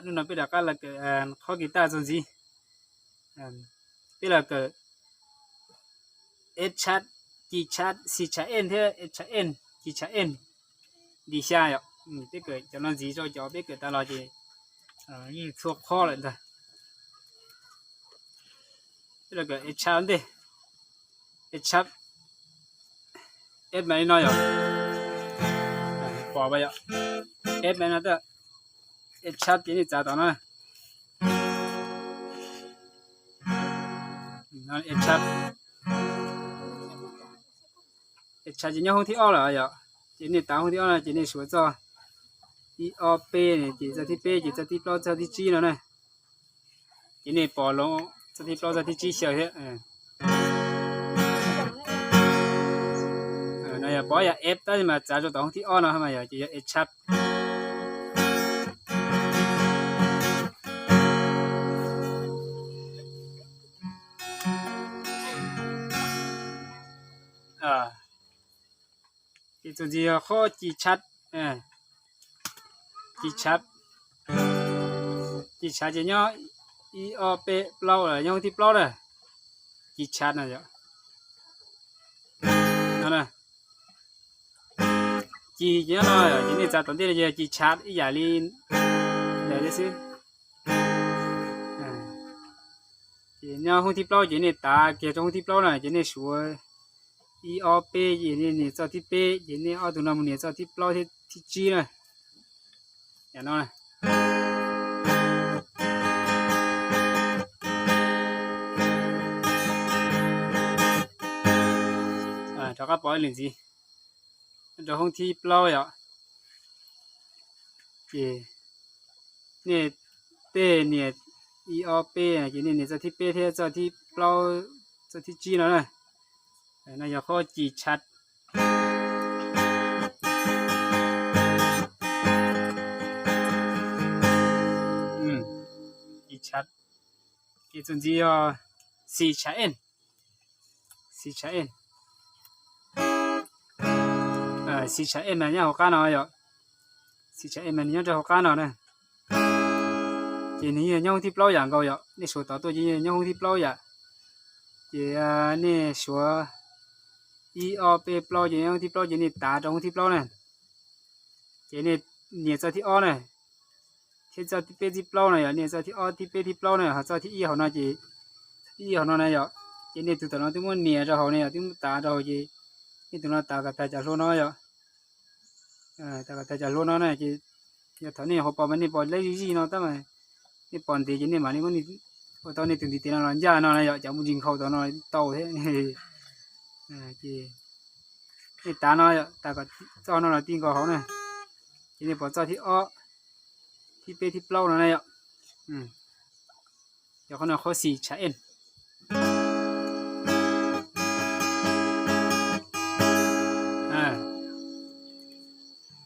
Hnub no peb rov qab los kawm qhov guitar txuas ntxiv. Peb los kawm F sharp, G sharp, C sharp N thiab F sharp N, G sharp N, D xya yom. Peb kawm cov no ntxiv rau cov peb kawm tas los ces yeej txhua qhov lawm ntag. Peb los kawm F sharp ntej, F sharp, F mas li no yom, pom yom, F mas no, F sharp ces nej txav tom no, F sharp, F sharp ces nyob hoob thib ob lawm yom, ces nej tav hoob thib ob no ces nej suav txoj ib ob peb ces txoj thib peb ces txoj thib plaub txoj thib tsib no na. Ces nej pom loo txoj thib plaub txoj thib tsib xyaw thiab. No yog pom yog F tab mas txav rau tom hoob thib ob no mas yog ces yog F sharp. Ces txuas ntxiv yog qhov G sharp, G sharp, G sharp ces nyob ib ob peb plaub, nyob hoob thib plaub na, G sharp no yom. No, G ces nyob no ces nej txav tom ntej no ces yog G sharp ib yam li ntawd thiab xwb. Ces nyob hoob thib plaub ces nej tav kiag rau hoob thib plaub na ces nej suav ib ob peb ces nej nias txoj thib peb ces nej ob tug no mus nias txoj thib plaub thiab thib tsib na. Yam no rov qab pom ib lwm ntxiv rau hoob thib plaub yom. Ces nej tej nias ib ob peb ces nej nias txoj thib peb thiab txoj thib plaub, txoj thib tsib no na. No yog qhov G sharp. G sharp. Ces txuas ntxiv yog C sharp N, C sharp N, C sharp N mas nyob hauv qab no yom. C sharp N mas nws nyob rau hauv qab no na. Ces nws yeej nyob hoob thib plaub yam nkaus yom, nej suav tod tuaj ces yeej nyob hoob thib plaub yam. Ces nej suav ib ob peb plaub ces nyob hoob thib plaub ces nej tav rau hoob thib plaub na. Ces nej nias txoj thib ob na, thiab txoj thib peb thib plaub no yom, nias txoj thib ob thib peb thib plaub na, ho txoj thib ib hauv no ces, thib ib hauv no na yom, ces nej tus tom no twb muab nias rau hauv ne yom, twb muab tav rau hauv ces nej tus no tav kom tag cov hlua no yom. Tav kom tag cov hlua no na ces yog thaum nej nyuam qhuav pom mas nej pom leb zij zij no tab mas nej pom ntev ces nej mam li muab, ua tau nej tus ntiv tes no los ncaj no na yom, cov mus ntsis nkhaus tom no tau thiab. Ces nej tav no, tav kom txoj no los ti nkaus hauv na, ces nej pom txoj thib ob, thib peb thib plaub no na yom. Yog qhov no qhov xis tshav ej.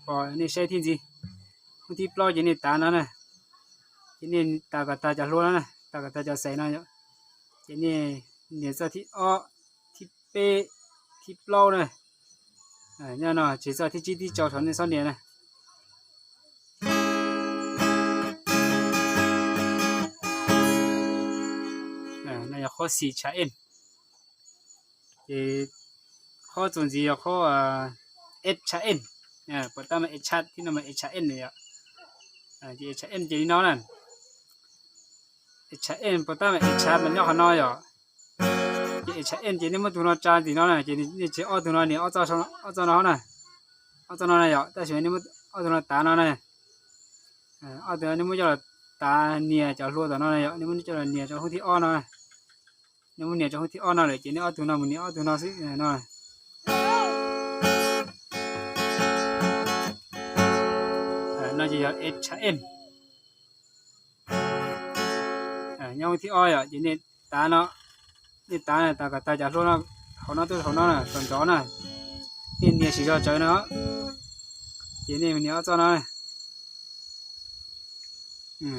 Pom nej saib thiab ntxiv, hoob thib plaub ces nej tav no na, ces nej tav kom tag cov hlua no na, tav kom tag cov xais no yom, ces nej nias txoj thib ob, thib peb, thib plaub na. Nyob no tseg txoj thib tsib thib rau thaum nej txhob nias na. No yog qhov xis tshav ej. Ces qhov txuas ntxiv yog qhov ej tshav ej. Puas tab mas ej tshav thib no mas ej tshav ej yom. Ces ej tshav ej ces li no na. Ej tshav ej puas tab mas ej tshav mas nyob qhov no yom. Ces ej tshav ej ces nej muab tus no tsa ntxiv no na, ces nej tseg ob tug no nias ob txoj no na. Ob txoj no na yom, tab sis nej muab ob tug no tav no na. Ob tug no nej muab coj los tav nias cov hlua tom no na yom, nej muab coj los nias rau hoob thib ob no. Nej muab nias rau hoob thib ob no lawm ces nej ob tug no mus nias ob tug no xwb no. No ces yog ej tshav ej. Nyob hoob thib ob yom, ces nej tav no, nej tav, tav kom tag cov hlua no, hauv no tuaj hauv no na, kom nrov na. Nej nias siv zog tsawv no, ces nej nias ob txoj no,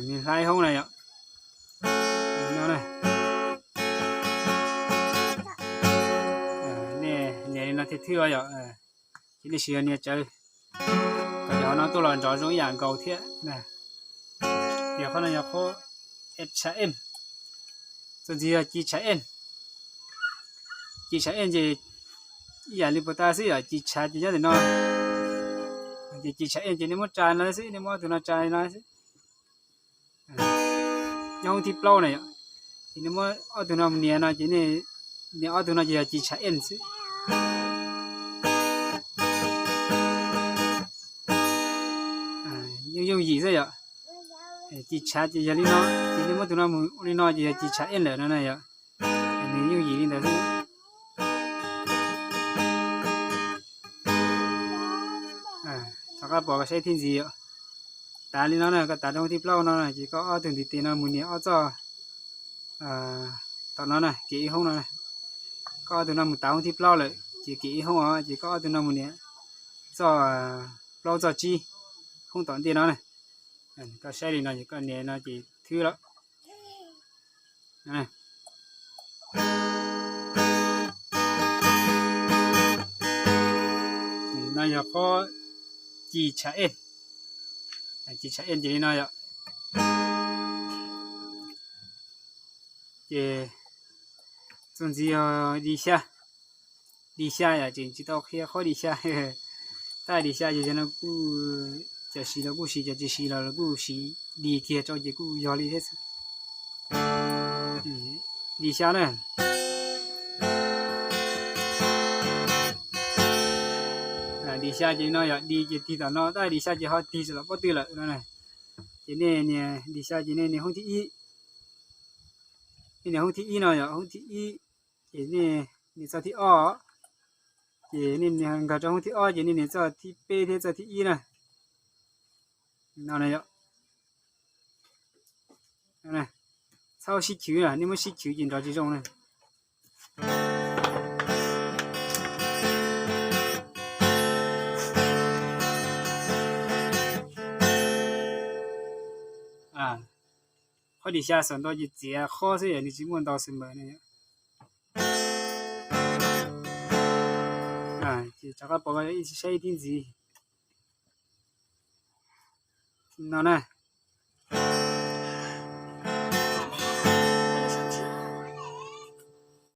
nws hlaib hoob na yom. Nej nias li no thiaj thwj yom. Ces nej siv zog nias tsawv kom cov hauv no tuaj los nrov zoo ib yam nkaus thiab na. Qhov no yog qhov F tshav M, txuas ntxiv yog G tshav N. G tshav N ces ib yam li puas tas xwb yom, G tshav ces nyob ntawm no, ces G tshav N ces nej muab tsa no xwb, nej muab ob tug no tsa no xwb. Nyob hoob thib plaub na yom, ces nej muab ob tug no mus nias no ces nej nias ob tug no ces yog G tshav N xwb. Yooj yooj yim xwb yom. G tshav ces yog li no, ces nej muab tus no mus ua li no ces yog G tshav N lawm no na yom. Nws yooj yim li ntawd xwb. Rov qab pom koj saib thiab ntxiv yom. Tav li no na, koj tav rau hoob thib plaub no na, ces koj ob tug ntiv tes no mus nias ob txoj tom no na, kev ib hoob no na. Koj ob tug no mus tav hoob thib plaub lawm ces kev ib hoob os, ces koj ob tug no mus nias txoj plaub txoj tsib hoob tom ntej no na. Koj saib li no ces koj nias no ces thwb lawm. No yog qhov G tshav N, G tshav N ces li no yom. Ces txuas ntxiv yog D xya. D xya yom, tseem tsis tau qhia qhov D xya. Tab D xya ces yog no kuj cov siv los kuj siv, cov tsis siv los los kuj siv D kiag rau ces kuj yog li thiab xwb. D xya na. D xya ces no yog D ces tig tom no, tab D xya ces ho tig tsis tom pob tw lawm no. Ces nej nias D xya ces nej nias hoob thib ib. Nej nias hoob thib ib no yog hoob thib ib, ces nej nias txoj thib ob, ces nej nias nkag rau hoob thib ob ces nej nias txoj thib peb thiab txoj thib ib na. No na yom. Txhob sib chwv na, nej muab sib chwv ces nrov tsis zoo na. Qhov D xya xam ntau ces txiav qhov xwb yom, nws tsis muaj ntau xwm npawm na. Ces rov qab pom ib saib ib tib ntxiv no na.